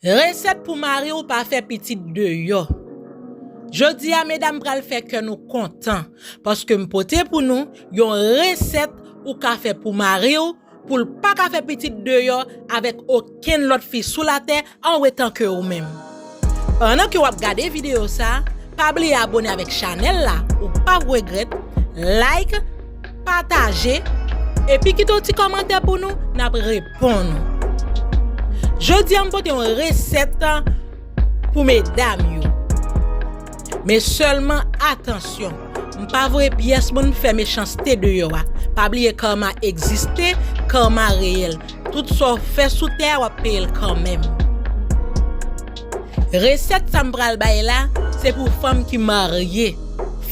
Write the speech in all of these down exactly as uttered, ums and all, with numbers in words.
Resèt pou mari w pa fè pitit deyò. Jodi a, medam, pral fè kè nou kontan, paske m pote pou nou yon resèt ou ka fè pou mari w, pou l pa ka fè pitit deyò avèk okenn lòt fi sou latè, an wetan ke ou menm. Pandan ke w ap gade videyo sa, pa bliye abone avèk chanèl la, ou p ap regrèt, like, pataje, epi kite yon ti kòmantè pou nou, n ap reponn ou. Jodi a, m pote yon resèt pou medam yo. Men sèlman atansyon, m pa voye pyès moun fè mechanste deyò a. Pa bliye karma egziste, karma reyèl. Tout sa w fè sou tè a, w ap peye l kanmenm. Resèt sa m pral bay la, se pou fanm ki marye.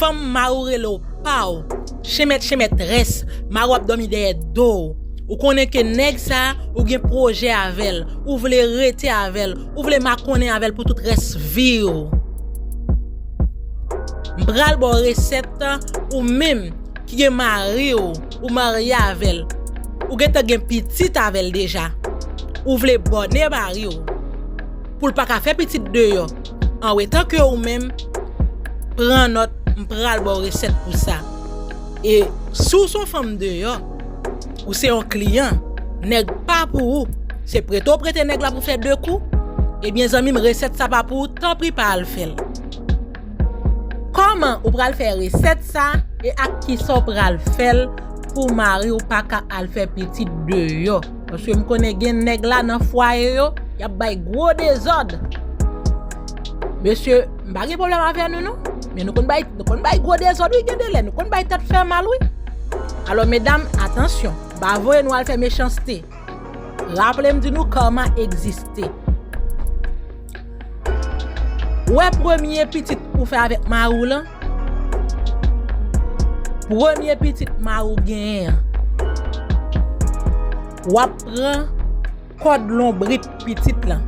Fanm mari w rele w pa w. Chenmèt, chenmètrès, mari w ap dòmi dèyè do w. Ou konnen ke nèg sa, ou gen pwojè avè l, ou vle rete avè l, ou vle makonnen avè l pou tout rès vi w. M pral ba w resèt ou menm ki gen mari w, ou marye avè l, ou gentan gen pitit avè l deja, ou vle bòne mari w pou l pa ka fè pitit deyò, an wetan ke ou menm, pran nòt, m pral ba w resèt pou sa. E si w se yon fanm deyò, ou se yon kliyan, nèg pa pou ou, se prete w prete nèg la pou fè de kou, ebyen zanmi m, resèt sa pa pou ou, tanpri pa al fè l. Kòman ou pral fè resèt sa e ak kisa w pral fè l pou mari w pa ka al fè pitit deyò? Paske m konnen gen nèg la nan fwaye yo, y ap bay gwo dezòd. Mesye, m pa gen pwoblèm avè nou, non. Men nou konn bay, nou konn bay gwo dezòd, wi, gen de lè. Nou konn bay tèt fè mal, wi. Alò, medam, atansyon. Pa voye nou al fè mechanste. Raple m di nou, karma egziste. Ou wè premye pitit ou fè avèk mari w lan? Premye pitit mari w genyen an. W ap pran kòd lonbrik pitit lan.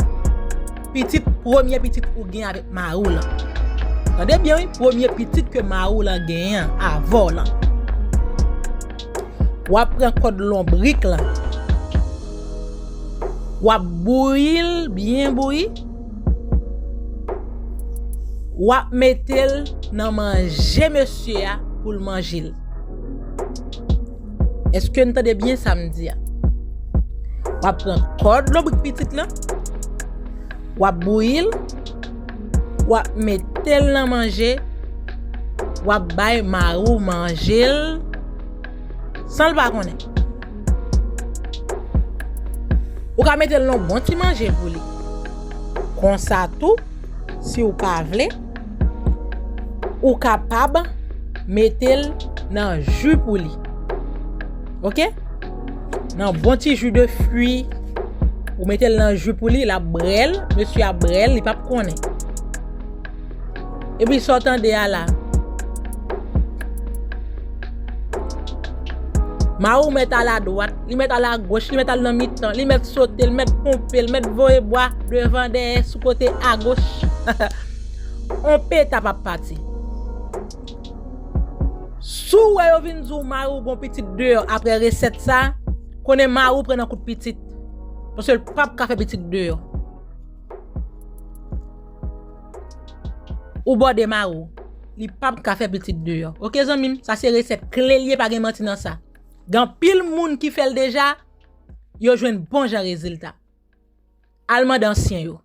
Pitit, premye pitit ou gen avèk mari w lan. Tande byen, wi, premye pitit ke mari w lan genyen an, avè w lan. W ap pran kòd lonbrik lan. W ap bouyi l, byen bouyi. W ap mete l nan manje mesye a pou l manje l. Èske n tande byen sa m di a? W ap pran kòd lonbrik pitit lan, w ap bouyi l, w ap mete l nan manje, w ap bay mari w manje l san l pa konnen. Ou ka mete l nan bon ti manje pou li. Konsa tou, si w pa vle, ou kapab mete l nan ji pou li. Oke? Nan bon ti ji de fwi, ou mete l nan ji pou li, l ap brè l, mesye ap brè l, li p ap konnen. Epi sa w tande a la? Mari w mèt al adwat, li mèt al agoch, li mèt al nan mitan, li mèt sote, li mèt ponpe, li mèt voye bwa devan, dèyè, sou kote, agoch. On peta p ap pati. Si w wè yo vin di w mari w gon pitit deyò apre resèt sa, konnen mari w pran nan kout pitit. Paske l p ap ka fè pitit deyò. Ou bòde mari w, li p ap ka fè pitit deyò. Oke, zanmi m, sa se resèt kle l ye, pa gen manti nan sa. Gen anpil moun ki fè l deja, yo jwenn bon jan rezilta. Al mande ansyen yo.